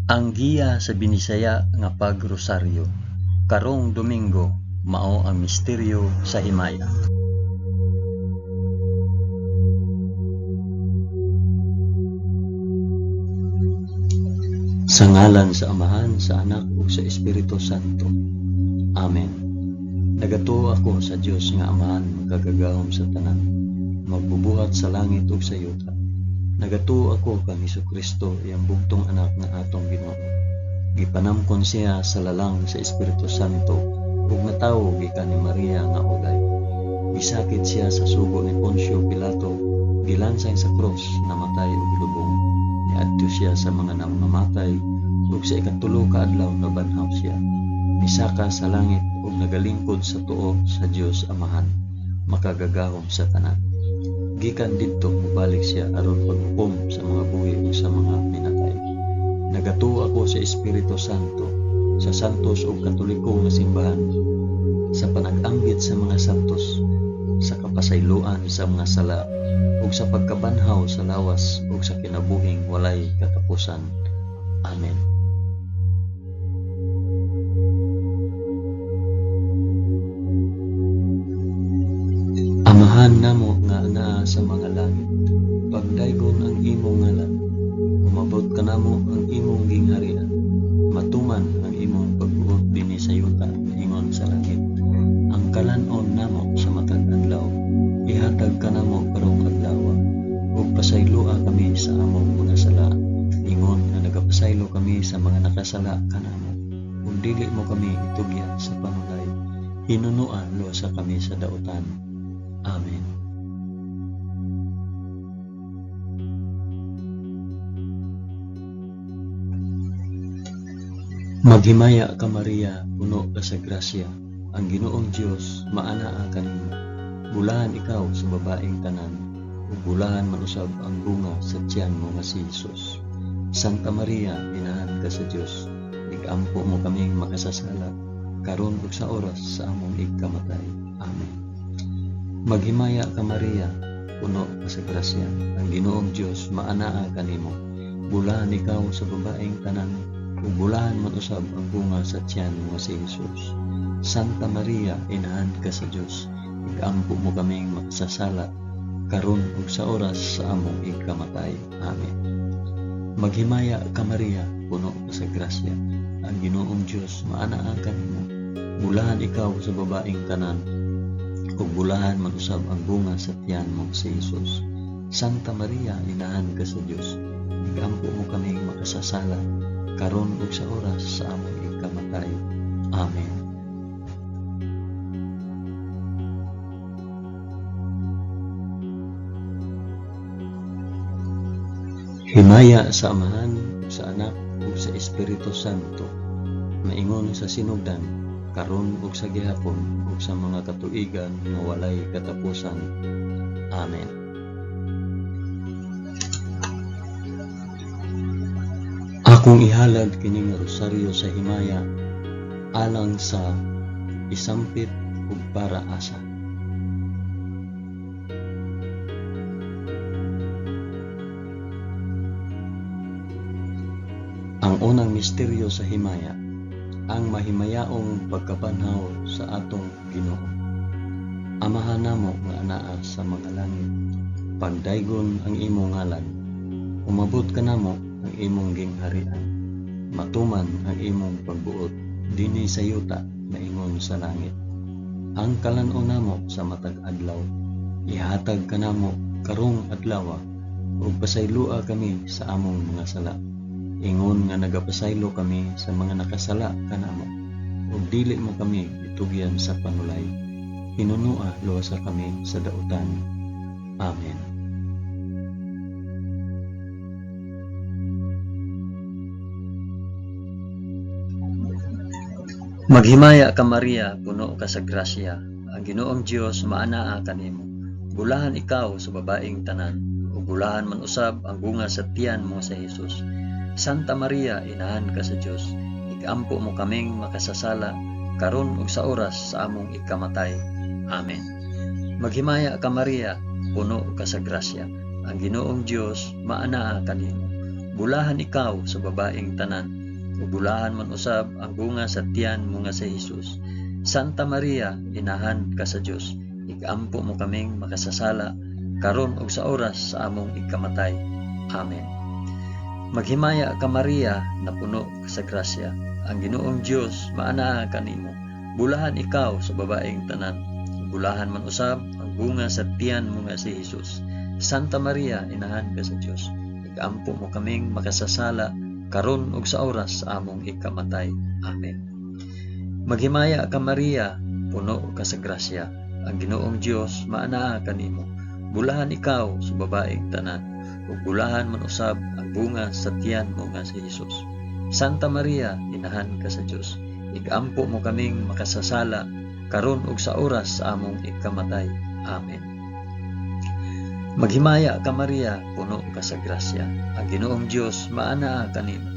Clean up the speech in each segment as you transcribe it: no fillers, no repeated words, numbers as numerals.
Ang giya sa Binisaya nga pagrosaryo karong Domingo mao ang misteryo sa himaya. Sa ngalan sa Amahan, sa Anak ug sa Espiritu Santo. Amen. Nagatuo ako sa Dios nga Amahan makagagahom sa tanan, magbubuhat sa langit ug sa yuta. Nagatuo ako kang Hesukristo, iyang bugtong anak nga atong Ginoo. Gipanamkon siya sa lalang sa Espiritu Santo ug natawo gikan ni Maria nga ulay. Gisakit siya sa sugo ni Poncio Pilato, gilansang sa krus, namatay ug gilubong. Niadto siya sa mga namamatay ug sa ikatulo ka adlaw nabanhaw siya. Misaka sa langit ug nagalingkod sa tuo sa Dios Amahan, makagagahom sa tanan. Gikan didto mobalik siya aron paghukom sa mga buhi ug sa mga minatay. Nagatuo ako sa Espiritu Santo, sa santos ug katoliko nga simbahan, sa panag-ambit sa mga santos, sa kapasayloan sa mga sala, ug sa pagkabanhaw sa lawas ug sa kinabuhing walay katapusan. Amen. Amahan namo nga anaa sa mga langit, pagdaygon ang imong ngalan, umabot kanamo ang imong gingharian, matuman ang imong pagbuot dinhi sa yuta ingon sa langit. Ang kalan-on namo sa matag adlaw, ihatag kanamo karong adlawa, ug pasayloa kami sa among mga sala, ingon nga nagapasaylo kami sa mga nakasala kanamo, ug dili mo kami itugyan sa panulay, hinunoa luwasa kami sa dautan. Amen. Maghimaya ka Maria, puno ka sa grasya, ang Ginoong Dios maanaa kanimo. Bulahan ikaw sa babaeng tanan, ug bulahan man usab ang bunga sa tiyan mo nga si Jesus. Santa Maria, inahan ka sa Dios, igampo mo kaming makasasala, karon ug sa oras sa among igkamatay. Amen. Maghimaya ka Maria, puno ka sa grasya, ang Ginoong Dios maanaa kanimo. Bulahan ikaw sa babaeng tanan, ug bulahan man usab ang bunga sa tiyan mo nga si Jesus. Santa Maria, inahan ka sa Dios, igampo mo kaming makasasala, karon ug sa oras sa among igkamatay. Amen. Maghimaya ka Maria, puno ka sa grasya, ang Ginoong Dios maanaa kanimo. Bulahan ikaw sa babaeng tanan, ug bulahan man usab ang bunga sa tiyan mo si Jesus. Santa Maria, inahan ka sa Dios, igampo mo kaming makasasala, karon ug sa oras sa among igkamatay. Amen. Himaya sa Amahan, sa Anak, ug sa Espiritu Santo, maingon sa sinugdan, karon ug sa gihapon, ug sa mga katuigan nga walay katapusan. Amen. Akong ihalad kini nga rosaryo sa himaya alang sa isampit ug para asa. Ang unang misteryo sa himaya, ang mahimayaong pagkabanhaw sa atong Ginoo. Amahan namo nga anaa sa mga langit, pagdaygon ang imong ngalan, umabot kanamo ang imong gingharian, matuman ang imong pagbuot dinhi sa yuta maingon sa langit. Ang kalan-on namo sa matag adlaw, ihatag kanamo karong adlawa, ug pasayloa kami sa among mga sala, ingon nga nagapasaylo kami sa mga nakasala kanamo, ug dili mo kami itugyan sa panulay, hinunoa luwasa kami sa dautan. Amen. Maghimaya ka Maria, puno ka sa grasya, ang Ginoong Dios maanaa kanimo. Bulahan ikaw sa babaeng tanan, ug bulahan man usab ang bunga sa tiyan mo sa Jesus. Santa Maria, inahan ka sa Dios, igampo mo kaming makasasala, karon ug sa oras sa among ikamatay. Amen. Maghimaya ka Maria, puno ka sa grasya, ang Ginoong Dios maanaa kanimo. Bulahan ikaw sa babaeng tanan, ug bulahan man usab ang bunga sa tiyan mo nga si Hesus. Santa Maria, inahan ka sa Dios, igampo mo kaming makasasala karon ug sa oras sa among ikamatay. Amen. Maghimaya ka Maria, napuno ka sa grasya. Ang Ginoong Dios maanaa kanimo. Bulahan ikaw sa babaeng tanan, ug bulahan man usab ang bunga sa tiyan mo nga si Hesus. Santa Maria, inahan ka sa Dios, igampo mo kaming makasasala karon ug sa oras sa among ikamatay. Amen. Maghimaya ka Maria, puno ka sa grasya. Ang Ginoong Dios maanaa kanimo. Bulahan ikaw sa babaeng tanan, ug bulahan man usab ang bunga sa tiyan mo nga si Hesus. Santa Maria, inahan ka sa Dios, igampo mo kaming makasasala karon ug sa oras sa among ikamatay. Amen. Maghimaya ka Maria, puno ka sa grasya. Ang Ginoong Dios maanaa kanimo.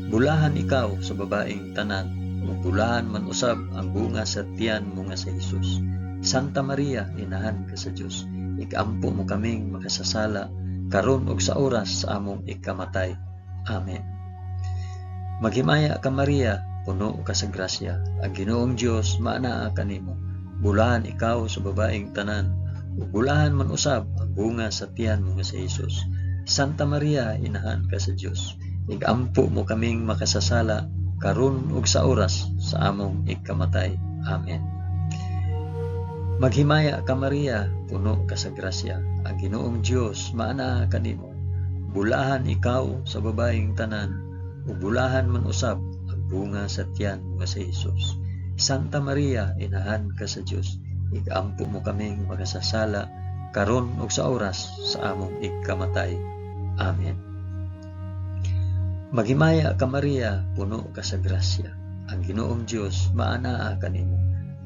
Bulahan ikaw sa babaeng tanan, ug bulahan man usab ang bunga sa tiyan mo nga si Hesus. Santa Maria, inahan ka sa Dios, igampo mo kaming makasasala karon ug sa oras sa among ikamatay. Amen. Maghimaya ka Maria, puno ka sa grasya. Ang Ginoong Dios maanaa kanimo. Bulahan ikaw sa babaeng tanan, ug bulahan man usab ang bunga sa tiyan mo nga si Hesus. Santa Maria, inahan ka sa Dios, igampo mo kaming makasasala karon ug sa oras sa among ikamatay. Amen. Maghimaya ka Maria, puno ka sa grasya. Ang Ginoong Dios maanaa kanimo. Bulahan ikaw sa babaeng tanan, ug bulahan man usab ang bunga sa tiyan mo nga si Hesus. Santa Maria, inahan ka sa Dios, igampo mo kaming makasasala karon ug sa oras sa among ikamatay. Amen. Maghimaya ka Maria, puno ka sa grasya. Ang Ginoong Dios maanaa kanimo.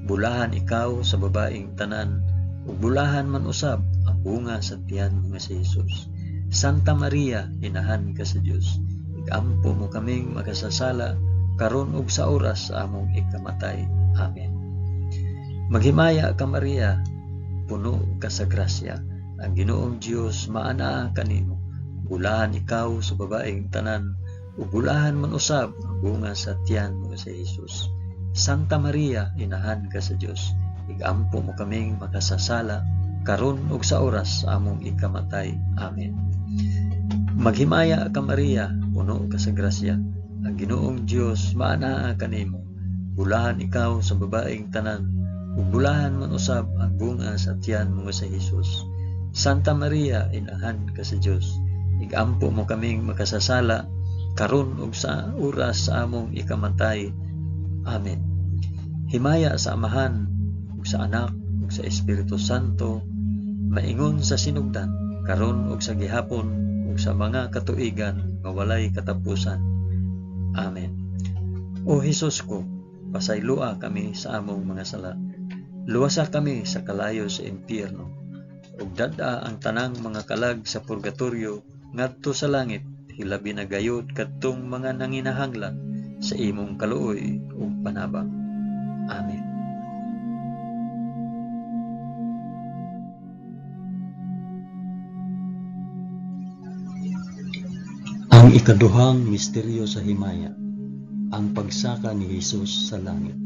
Bulahan ikaw sa babaeng tanan, ug bulahan man usab ang bunga sa tiyan mo nga si Hesus. Santa Maria, inahan ka sa Dios, igampo mo kaming makasasala karon ug sa oras sa among ikamatay. Amen. Maghimaya ka Maria, puno ka sa grasya. Ang Ginoong Dios maanaa kanimo. Bulahan ikaw sa babaeng tanan, ug bulahan man usab ang bunga sa tiyan mo nga si Hesus. Santa Maria, inahan ka sa Dios, igampo mo kaming makasasala karon ug sa oras sa among ikamatay. Amen. Maghimaya ka Maria, puno ka sa grasya. Ang Ginoong Dios maanaa kanimo. Bulahan ikaw sa babaeng tanan, ug bulahan man usab ang bunga sa tiyan mo nga si Hesus. Santa Maria, inahan ka sa Dios, igampo mo kaming makasasala karon ug sa oras sa among ikamatay. Amen. Himaya sa Amahan ug sa Anak ug sa Espiritu Santo, maingon sa sinugdan, karon ug sa gihapon ug sa mga katuigan nga walay katapusan. Amen. O Hesus ko, pasayloa kami sa among mga sala. Luwasa kami sa kalayo sa impyerno, ug dad-a ang tanang mga kalag sa purgatorio ngadto sa langit, hilabi na gayud kadtong mga nanginahanglan sa imong kaluoy ug panabang. Amen. Ang ikaduhang misteryo sa himaya, ang pagsaka ni Hesus sa langit.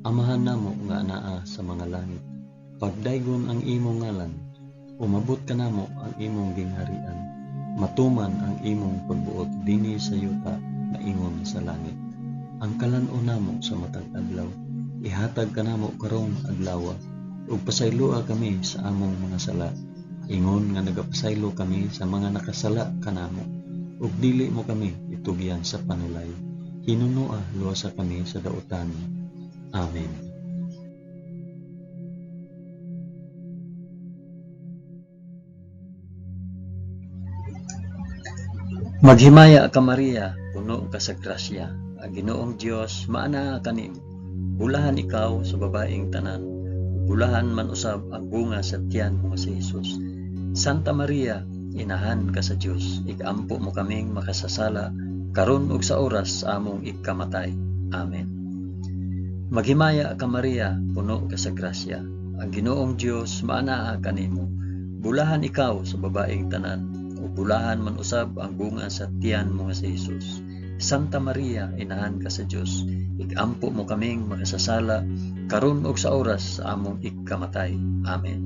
Amahan namo nga anaa sa mga langit, pagdaygon ang imong ngalan, umabot kanamo ang imong gingharian, matuman ang imong pagbuot dinhi sa yuta maingon sa langit. Ang kalan-on namo sa matag adlaw, ihatag kanamo karong adlawa, ug pasayloa kami sa among mga sala, ingon nga nagapasaylo kami sa mga nakasala kanamo, ug dili mo kami itugyan sa panulay. Hinunoa luwasa kami sa dautan. Amen. Maghimaya ka Maria, puno ka sa grasya. Ang Ginoong Dios maanaa kanimo. Bulahan ikaw sa babaeng tanan, bulahan man usab ang bunga sa tiyan mo si Hesus. Santa Maria, inahan ka sa Dios, igampo mo kaming makasasala karon ug sa oras sa among ikamatay. Amen. Maghimaya ka Maria, puno ka sa grasya. Ang Ginoong Dios maanaa kanimo. Bulahan ikaw sa babaeng tanan, ug bulahan man usab ang bunga sa tiyan mo nga si Hesus. Santa Maria, inahan ka sa Dios, igampo mo kaming makasasala karon ug sa oras sa among ikamatay. Amen.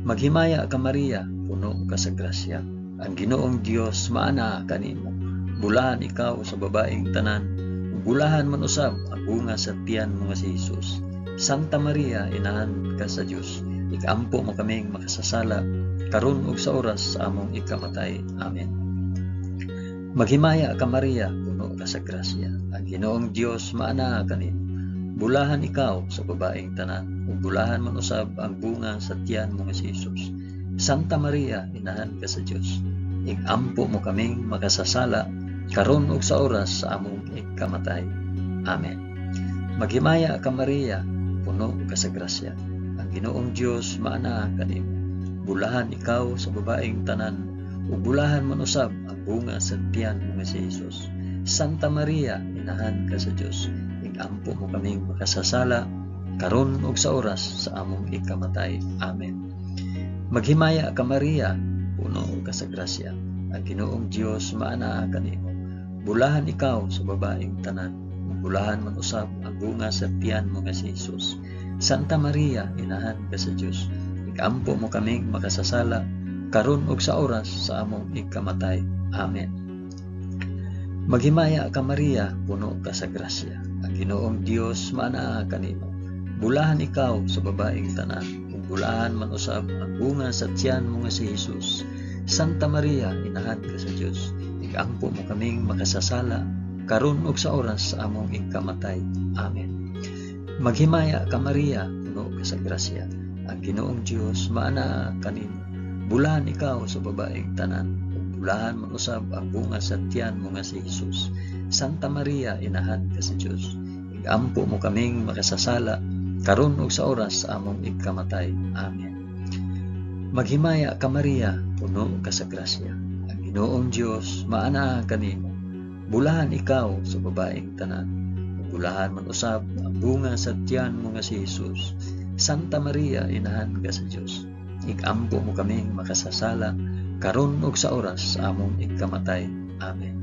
Maghimaya ka Maria, puno ka sa grasya. Ang Ginoong Dios maanaa kanimo. Bulahan ikaw sa babaeng tanan, ug bulahan man usab ang bunga sa tiyan mo nga si Hesus. Santa Maria, inahan ka sa Dios, ikampo mo kaming makasasala karon ug sa oras sa among ikamatay. Amen. Maghimaya ka Maria, puno ka sa grasya. Ang Ginoong Dios maanaa kanimo. Bulahan ikaw sa babaeng tanan, ug bulahan man usab ang bunga sa tiyan mo nga si Hesus. Santa Maria, inahan ka sa Dios, igampo mo kaming makasasala karon ug sa oras sa among ikamatay. Amen. Maghimaya ka Maria, puno ka sa grasya. Ang Ginoong Dios maanaa kanimo. Bulahan ikaw sa babaeng tanan, ug bulahan man usab ang bunga sa tiyan mo nga si Hesus. Santa Maria, inahan ka sa Dios, igampo mo kaming makasasala karon ug sa oras sa among ikamatay. Amen. Maghimaya ka Maria, puno ka sa grasya. Ang Ginoong Dios maanaa kanimo. Bulahan ikaw sa babaeng tanan, ug bulahan man usab ang bunga sa tiyan mo nga si Hesus. Santa Maria, inahan ka sa Dios, ikampo mo kaming makasasala karon ug sa oras sa among ikamatay. Amen. Maghimaya ka Maria, puno ka sa grasya. Ang Ginoong Dios maanaa kanimo. Bulahan ikaw sa babaeng tanan, ug bulahan man usab ang bunga sa tiyan mo nga si Hesus. Santa Maria, inahan ka sa Dios, ikampo mo kaming makasasala karon ug sa oras sa among ikamatay. Amen. Maghimaya ka Maria, puno ka sa grasya. Ang Ginoong Dios maanaa kanimo. Bulahan ikaw sa babaeng tanan, ug bulahan man usab ang bunga sa tiyan mo nga si Hesus. Santa Maria, inahan ka sa Dios, igampo mo kaming makasasala karon ug sa oras sa among ikamatay. Amen. Maghimaya ka Maria, puno ka sa grasya. Ang Ginoong Dios maanaa kanimo. Bulahan ikaw sa babaeng tanan, ug bulahan man usab ang bunga sa tiyan mo nga si Hesus. Santa Maria, inahan ka sa Dios, igampo mo kaming makasasala karon ug sa oras sa among ikamatay. Amen.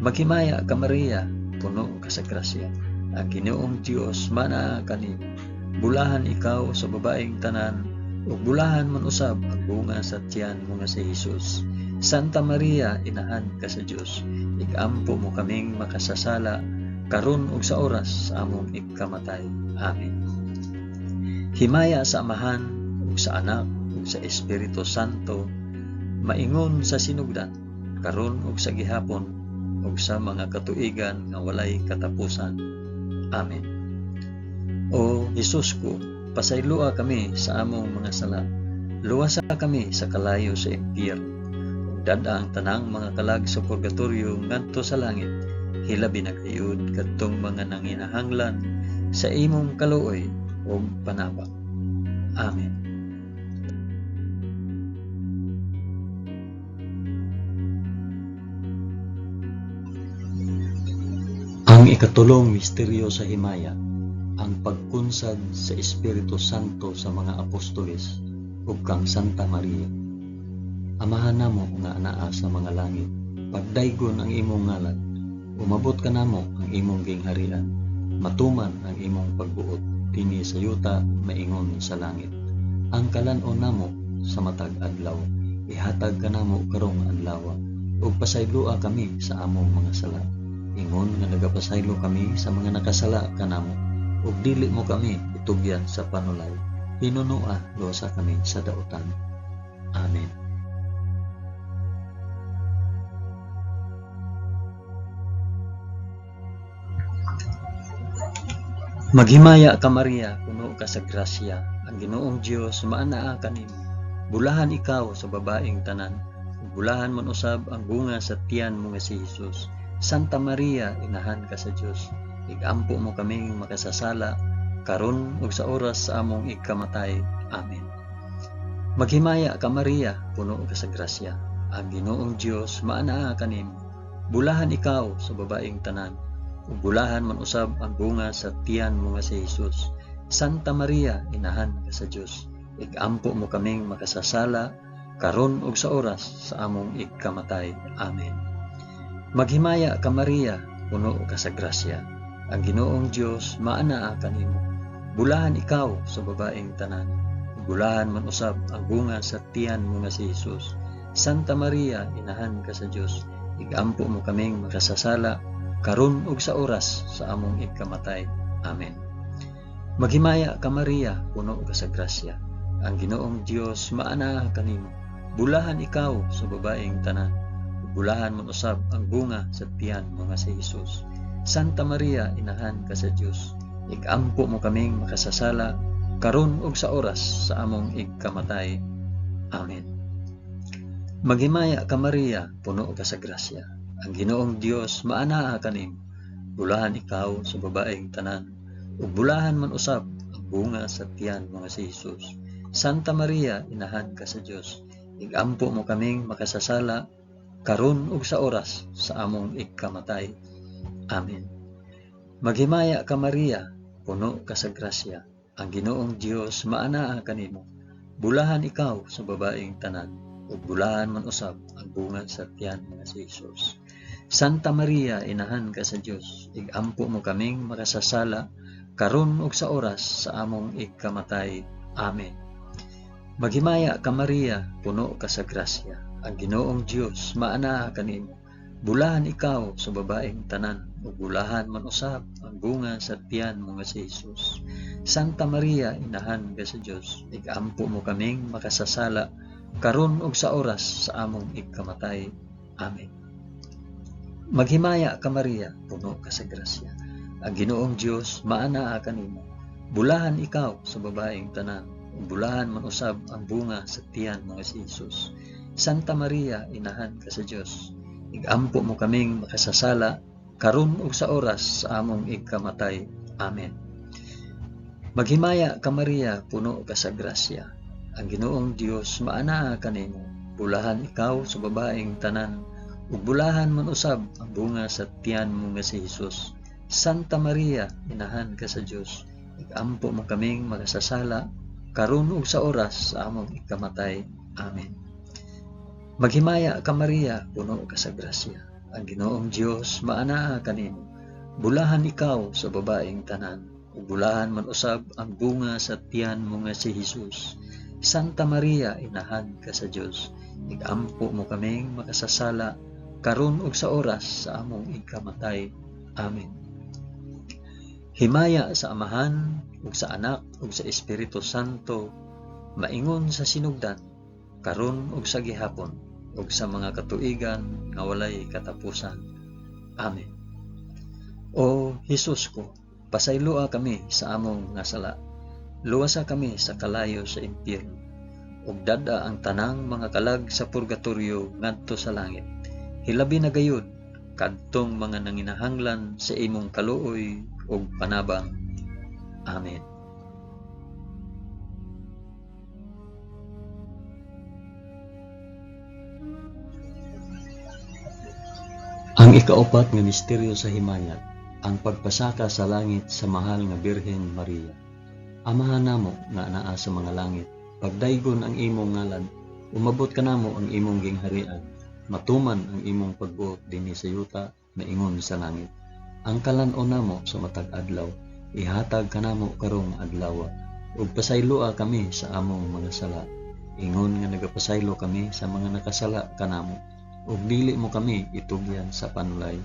Maghimaya ka Maria, puno ka sa grasya. Ang Ginoong Dios maanaa kanimo. Bulahan ikaw sa babaeng tanan, ug bulahan man usab ang bunga sa tiyan mo nga si Hesus. Santa Maria, inahan ka sa Dios, ikampo mo kaming makasasala karon ug sa oras sa among ikamatay. Amen. Himaya sa Amahan ug sa Anak ug sa Espiritu Santo, maingon sa sinugdan, karon ug sa gihapon ug sa mga katuigan nga walay katapusan. Amen. O Hesus ko, pasayloa kami sa among mga sala. Luwasa kami sa kalayo sa impyerno. Ug dad-a ang tanang mga kalag sa purgatorio ngadto sa langit. Hilabi na gayud kadtong mga nanginahanglan sa imong kaluoy ug panabang. Amen. Ang ikatulong misteryo sa himaya, ang pagkunsad sa Espiritu Santo sa mga apostoles ug kang Santa Maria. Amahan namo nga anaa sa mga langit, pagdaygon ang imong ngalan, umabot kanamo ang imong gingharian, matuman ang imong pagbuot dinhi sa yuta maingon sa langit. Ang kalan-on namo sa matag adlaw, ihatag kanamo karong adlaw, ug pasayloa kami sa among mga sala, ingon nga nagapasaylo kami sa mga nakasala kanamo, ug dili mo kami itugyan sa panulay, hinunoa luwasa kami sa dautan. Amen. Maghimaya ka Maria, puno ka sa grasya, ang Ginoong Dios maanaa kanimo. Bulahan ikaw sa babaeng tanan, ug bulahan man usab ang bunga sa tiyan mo nga si Hesus. Santa Maria, inahan ka sa Dios, igampo mo kaming makasasala karon ug sa oras sa among ikamatay. Amen. Maghimaya ka Maria, puno ka sa grasya, ang Ginoong Dios maanaa kanimo. Bulahan ikaw sa babaeng tanan, ug bulahan man usab ang bunga sa tiyan mo nga si Hesus. Santa Maria, inahan ka sa Dios, igampo mo kaming makasasala karon ug sa oras sa among igkamatay. Amen. Maghimaya ka Maria, puno ka sa grasya. Ang Ginoong Dios maanaa kanimo. Bulahan ikaw sa babaeng tanan. Bulahan man usab ang bunga sa tiyan mo nga si Jesus. Santa Maria, inahan ka sa Dios, igampo mo kaming makasasala karon ug sa oras sa among igkamatay. Amen. Maghimaya ka Maria, puno ka sa grasya. Ang Ginoong Dios maanaa kanimo. Bulahan ikaw sa babaeng tanan. Bulahan man usab ang bunga sa tiyan mo nga si Jesus. Santa Maria, inahan ka sa Dios, igampo mo kaming makasasala karon ug sa oras sa among igkamatay. Amen. Maghimaya ka Maria, puno ka sa grasya. Ang Ginoong Dios maanaa kanimo. Bulahan ikaw sa babaeng tanan, ug bulahan man usab ang bunga sa tiyan mo nga si Jesus. Santa Maria, inahan ka sa Dios, igampo mo kaming makasasala karon ug sa oras sa among igkamatay. Amen. Maghimaya ka Maria, puno ka sa grasya. Ang Ginoong Dios maanaa kanimo. Bulahan ikaw sa babaeng tanan, ug bulahan man usab ang bunga sa tiyan nga si Jesus. Santa Maria, inahan ka sa Dios, igampo mo kaming makasasala karon ug sa oras sa among igkamatay. Amen. Maghimaya ka Maria, puno ka sa grasya. Ang Ginoong Dios maanaa kanimo. Bulahan ikaw sa babaeng tanan, ug bulahan man usab ang bunga sa tiyan mo nga si Jesus. Santa Maria, inahan ka sa Dios, igampo mo kaming makasasala karon ug sa oras sa among igkamatay. Amen. Maghimaya ka Maria, puno ka sa grasya. Ang Ginoong Dios maanaa kanimo. Bulahan ikaw sa babaeng tanan, ug bulahan man usab ang bunga sa tiyan mo nga si Jesus. Santa Maria, inahan ka sa Dios, igampo mo kaming makasasala karon ug sa oras sa among igkamatay. Amen. Maghimaya ka Maria, puno ka sa grasya. Ang Ginoong Dios maanaa kanimo. Bulahan ikaw sa babaeng tanan, ug bulahan man usab ang bunga sa tiyan mo nga si Jesus. Santa Maria, inahan ka sa Dios, igampo mo kaming makasasala karon ug sa oras sa among igkamatay. Amen. Maghimaya ka Maria, puno ka sa grasya. Ang Ginoong Dios maanaa kanimo. Bulahan ikaw sa babaeng tanan, ug bulahan man usab ang bunga sa tiyan mo nga si Jesus. Santa Maria, inahan ka sa Dios, igampo mo kaming makasasala karon ug sa oras sa among igkamatay. Amen. Himaya sa Amahan ug sa Anak ug sa Espiritu Santo, maingon sa sinugdan, karon ug sa gihapon, ug sa mga katuigan nga walay katapusan. Amen. O Hesus ko, pasayloa kami sa among nga sala. Luwasa kami sa kalayo sa impyerno, ug dad-a ang tanang mga kalag sa purgatorio ngadto sa langit. Hilabi na gayud kadtong mga nanginahanglan sa imong kaluoy ug panabang. Amen. Ang ikaupat nga misteryo sa himaya, ang pagpasaka sa langit sa mahal nga Birhen Maria. Amahan namo nga anaa sa mga langit, pagdaygon ang imong ngalan, umabot kanamo ang imong gingharian, matuman ang imong pagbuot dinhi sa yuta maingon sa langit. Ang kalan-on namo sa matag adlaw, ihatag kanamo karong adlaw, ug pasayloa kami sa among mga sala, ingon nga nagapasaylo kami sa mga nakasala kanamo, ug dili mo kami itugyan sa panulay,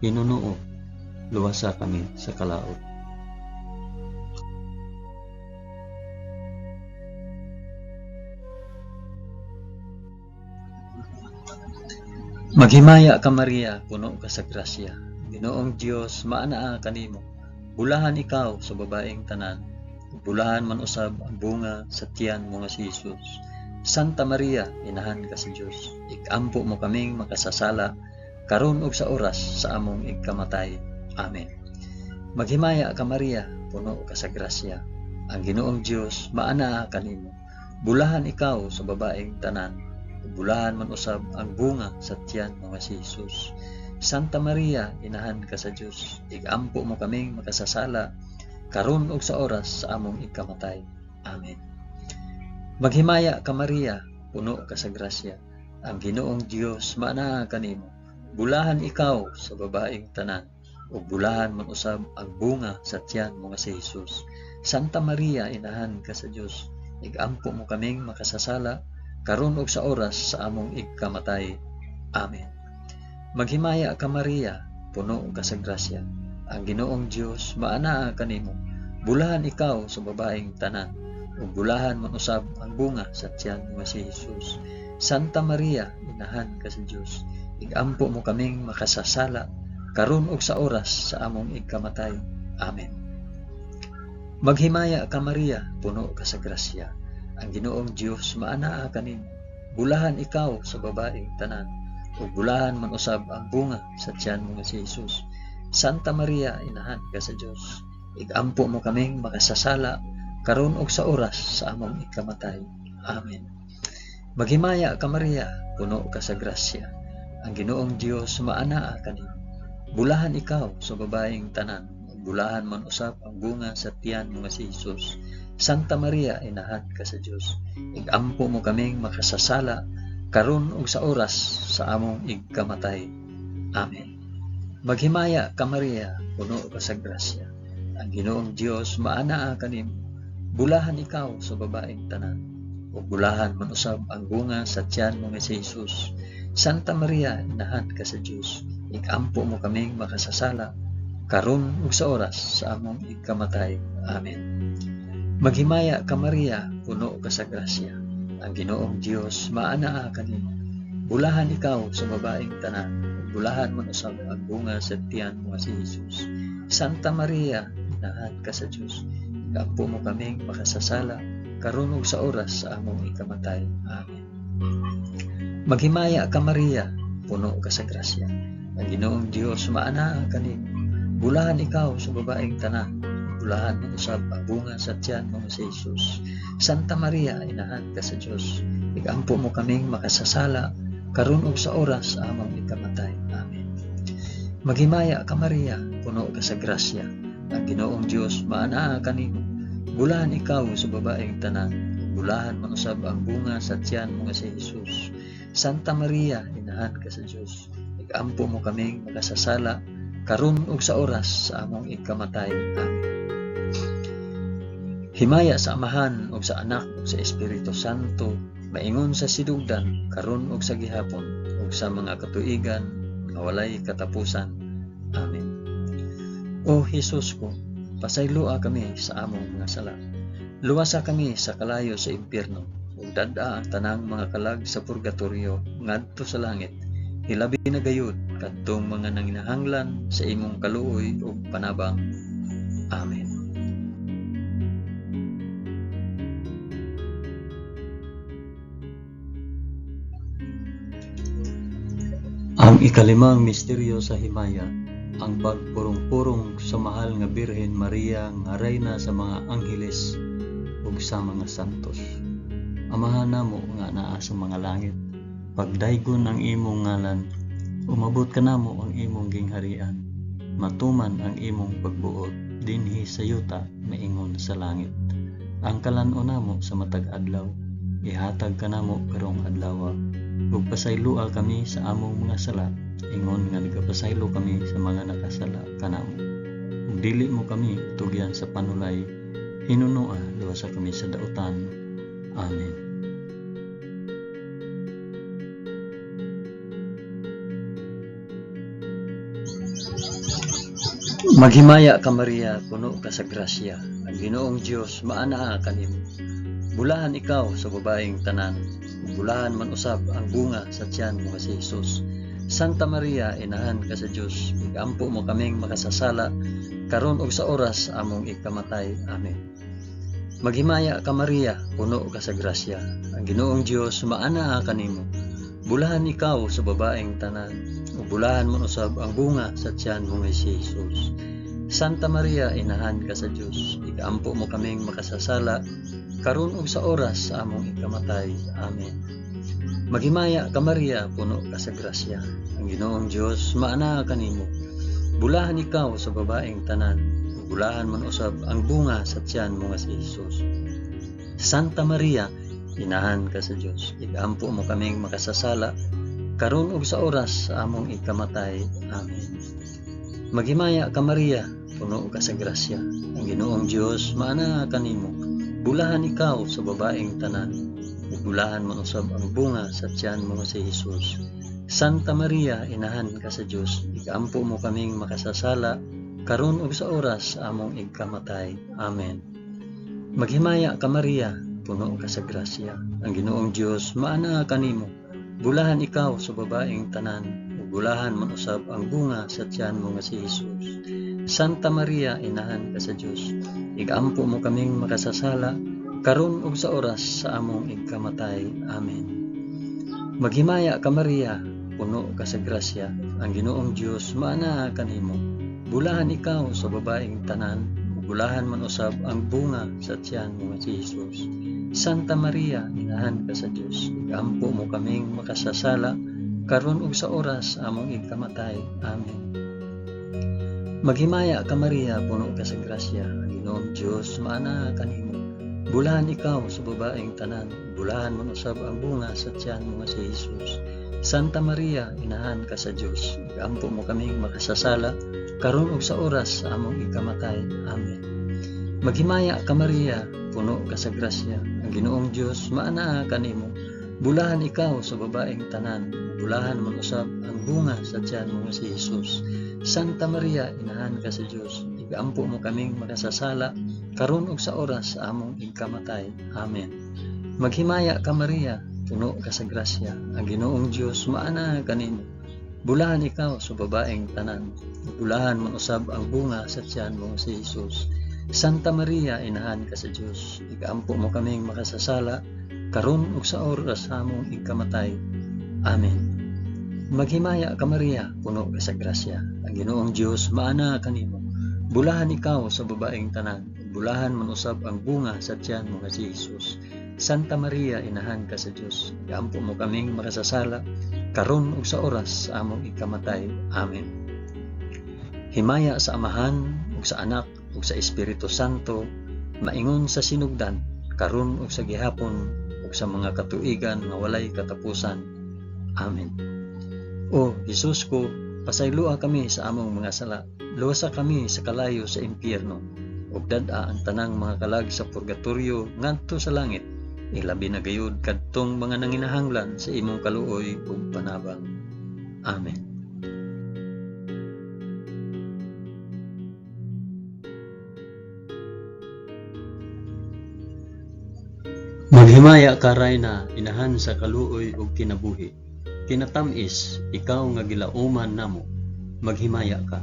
hinunuo, luwasa kami sa kalaot. Maghimaya ka Maria, puno ka sa grasya. Ginoong Dios maanaa kanimo. Bulahan ikaw sa babaeng tanan, bulahan man usab ang bunga sa tiyan mo nga si Jesus. Santa Maria, inahan ka sa Dios, ikampo mo kaming makasasala karon ug sa oras sa among igkamatay. Amen. Maghimaya ka Maria, puno ka sa grasya. Ang Ginoong Dios maanaa kanimo. Bulahan ikaw sa babaeng tanan, bulahan man usab ang bunga sa tiyan mo nga si Jesus. Santa Maria, inahan ka sa Dios, igampo mo kaming makasasala karon ug sa oras sa among ikamatay. Amen. Maghimaya ka Maria, puno ka sa grasya. Ang Ginoong Dios maanaa kanimo. Bulahan ikaw sa babaeng tanan, ug bulahan man usab ang bunga sa tiyan mo nga si Jesus. Santa Maria, inahan ka sa Dios, igampo mo kaming makasasala karon ug sa oras sa among igkamatay. Amen. Maghimaya ka Maria, puno ka sa grasya. Ang Ginoong Dios maanaa kanimo. Bulahan ikaw sa babaeng tanan, ug bulahan man usab ang bunga sa tiyan mo nga si Jesus. Santa Maria, inahan ka sa Dios, igampo mo kaming makasasala karon ug sa oras sa among igkamatay. Amen. Maghimaya ka Maria, puno ka sa grasya. Ang Ginoong Dios maanaa kanimo. Bulahan ikaw sa babaeng tanan, ug bulahan man usab ang bunga sa tiyan mo nga si Jesus. Santa Maria, inahan ka sa Dios, igampo mo kaming makasasala karon ug sa oras sa among ikamatay. Amen. Maghimaya ka Maria, puno ka sa grasya. Ang Ginoong Dios maanaa kanimo. Bulahan ikaw sa babaeng tanan, ug bulahan man usab ang bunga sa tiyan mo nga si Jesus. Santa Maria, inahan ka sa Dios, igampo mo kaming makasasala karon ug sa oras sa among igkamatay. Amen. Maghimaya ka Maria, puno ka sa grasya. Ang Ginoong Dios maanaa kanimo. Bulahan ikaw sa babaeng tanan, ug bulahan man usab ang bunga sa tiyan mo nga si Jesus. Santa Maria, inahan ka sa Dios, ikampo mo kaming makasasala karon ug sa oras sa among igkamatay. Amen. Maghimaya ka Maria, puno ka sa grasya. Ang Ginoong Dios maanaa kanimo. Bulahan ikaw sa babaeng tanan, ug bulahan man usab ang bunga sa tiyan mo nga si Jesus. Santa Maria, inahan ka sa Dios, ikampo mo kaming makasasala karon ug sa oras sa among ikamatay. Amen. Maghimaya ka Maria, puno ka sa grasya. Ang Ginoong Dios maanaa kanimo. Bulahan ikaw sa babaeng tanan, ug bulahan man usab ang bunga sa tiyan mo nga si Jesus. Santa Maria, inahan ka sa Dios, ikampo mo kaming makasasala karon ug sa oras sa among ikamatay. Amen. Maghimaya ka Maria, puno ka sa grasya. Ang Ginoong Dios maanaa kanimo. Bulahan ikaw sa babaeng tanan, ug bulahan man usab ang bunga sa tiyan mo nga si Jesus. Santa Maria, inahan ka sa Dios, ikampo mo kaming makasasala karon ug sa oras sa among ikamatay. Amen. Himaya sa Amahan ug sa Anak ug sa Espiritu Santo, maingon sa sinugdan, karon ug sa gihapon, ug sa mga katuigan nga walay katapusan. Amen. O Hesus ko, pasayloa kami sa among mga sala. Luwasa kami sa kalayo sa impyerno, ug dad-a ang tanang mga kalag sa purgatorio ngadto sa langit. Hilabi na gayud kadtong mga nanginahanglan sa imong kaluoy ug panabang. Amen. Ang ikalimang misteryo sa himaya, ang pagpurong-purong sa mahal nga Birhen Maria nga reyna sa mga angheles ug sa mga santos. Amahan namo nga naa sa mga langit, pagdaygon ang imong ngalan, umabot kanamo ang imong gingharian, matuman ang imong pagbuot dinhi sa yuta maingon sa langit. Ang kalan-on namo sa matag adlaw, ihatag kanamo karong adlaw, ug pasayloa kami sa among mga sala, ingon nga nagapasaylo kami sa mga nakasala kanamo. Ug dili mo kami tugyan sa panulay, hinunoa luwasa kami sa dautan. Amen. Maghimaya ka Maria, puno ka sa grasya. Ang Ginoong Dios maanaa kanimo. Bulahan ikaw sa babaeng tanan, ug bulahan man usab ang bunga sa tiyan mo nga si Jesus. Santa Maria, inahan ka sa Dios, igampo mo kaming makasasala karon ug sa oras sa among ikamatay. Amen. Maghimaya ka Maria, puno ka sa grasya. Ang Ginoong Dios maanaa kanimo. Bulahan ikaw sa babaeng tanan, ug bulahan man usab ang bunga sa tiyan mo nga si Jesus. Santa Maria, inahan ka sa Dios, ikampo mo kaming makasasala karon ug sa oras sa among ikamatay. Amen. Maghimaya ka Maria, puno ka sa grasya. Ang Ginoong Dios maanaa kanimo. Bulahan ikaw sa babaeng tanan, ug bulahan man usab ang bunga sa tiyan mo nga si Jesus. Santa Maria, Inahan ka sa Dios, igampo mo kaming makasasala, karon ug sa oras sa among ikamatay. Amen. Maghimaya ka Maria, puno ka sa grasya. Ang Ginoong Dios maanaa kanimo. Bulahan ikaw sa babaeng tanan, ug bulahan man usab ang bunga sa tiyan mo nga si Jesus. Santa Maria, inahan ka sa Dios, igampo mo kaming makasasala, karon ug sa oras sa among ikamatay. Amen. Maghimaya ka Maria, puno ka sa grasya. Ang Ginoong Dios maanaa kanimo. Bulahan ikaw sa babaeng tanan, ug bulahan man usab ang bunga sa tiyan mo nga si Jesus. Santa Maria, inahan ka sa Dios, igampo mo kaming makasasala, karon ug sa oras sa among ikamatay. Amen. Maghimaya ka Maria, puno ka sa grasya. Ang Ginoong Dios maanaa kanimo. Bulahan ikaw sa babaeng tanan, ug bulahan man usab ang bunga sa tiyan mo nga si Jesus. Santa Maria, inahan ka sa Dios, igampo mo kaming makasasala, karon ug sa oras sa among ikamatay. Amen. Maghimaya ka Maria, puno ka sa grasya. Ang Ginoong Dios maanaa kanimo. Bulahan ikaw sa babaeng tanan, bulahan man usab ang bunga sa tiyan mo nga si Jesus. Santa Maria, inahan ka sa Dios, igampo mo kaming makasasala, karon ug sa oras sa among ikamatay. Amen. Maghimaya ka Maria, puno ka sa grasya. Ang Ginoong Dios maanaa kanimo. Bulahan ikaw sa babaeng tanan, bulahan man usab ang bunga sa tiyan mo nga si Jesus. Santa Maria, inahan ka sa Dios, igampo mo kaming makasasala, karon ug sa oras sa among ikamatay. Amen. Maghimaya ka Maria, puno ka sa grasya. Ang Ginoong Dios maanaa kanimo. Bulahan ikaw sa babaeng tanan, bulahan man usab ang bunga sa tiyan mo nga si Jesus. Santa Maria, inahan ka sa Dios, igampo mo kaming makasasala, karon ug sa oras sa among ikamatay. Amen. Maghimaya ka Maria, puno ka sa grasya. Ang Ginoong Dios maanaa kanimo. Bulahan ikaw sa babaeng tanan, bulahan man usab ang bunga sa tiyan mo nga si Jesus. Santa Maria, inahan ka sa Dios, igampo mo kaming makasasala, karon ug sa oras sa among ikamatay. Amen. Himaya sa Amahan ug sa Anak ug sa Espiritu Santo, maingon sa sinugdan, karon ug sa gihapon ug sa mga katuigan nga walay katapusan. Amen. O Jesus ko, pasayloa kami sa among mga sala, luwasa kami sa kalayo sa impyerno, ug dad-a ang tanang mga kalag sa purgatorio ngadto sa langit, ilabi na gayud kadtong mga nanginahanglan sa imong kaluoy ug panabang. Amen. Maghimaya ka Rayna, inahan sa kaluoy ug kinabuhi. Kinatam-is, ikaw nga gilauman namo, maghimaya ka.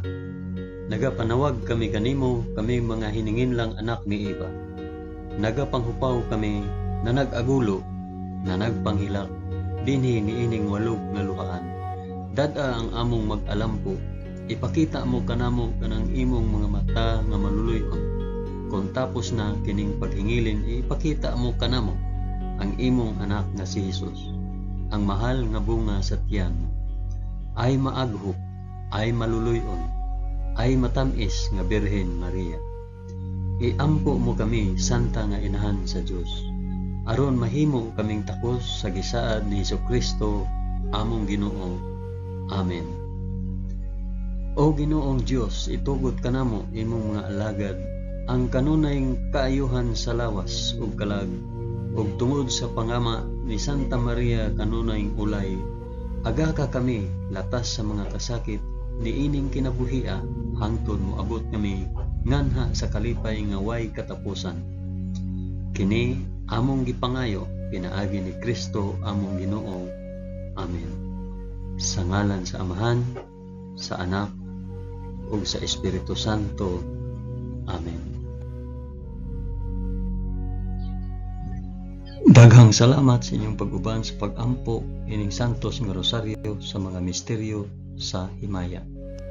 Nagapanawag kami kanimo, kami mga hininginlang anak ni Eva. Nagapanghupaw kami na nag-agulo, na nagpanghilak, dinhi niining walog nga luhaan. Dad-a ang among mag-alampo, ipakita mo kanamo kanang imong mga mata nga maluluy-on. Kung tapos na kining paghingilin, ipakita mo kanamo ang imong anak nga si Jesus, ang mahal nga bunga sa tiyan mo. Ay maaghop, ay maluluy-on, ay matamis nga Birhen Maria. Iampo mo kami, Santa nga Inahan sa Dios, aron mahimo kaming takos sa gisaad ni Hesukristo among Ginoo. Amen. O Ginoong Dios, itugot kanamo imong mga alagad ang kanunay kaayuhan sa lawas ug kalag, ug tungod sa pangama ni Santa Maria kanunay ulay, agaka kami latas sa mga kasakit niining kinabuhia hangtod moabot kami nganha sa kalipay nga way katapusan. Kini among gipangayo pinaagi ni Kristo among Ginoo. Amen. Sa ngalan sa Amahan, sa Anak, ug sa Espiritu Santo. Amen. Daghang salamat sa inyong pag-uban sa pag-ampo ining Santos nga Rosaryo sa mga misteryo sa himaya.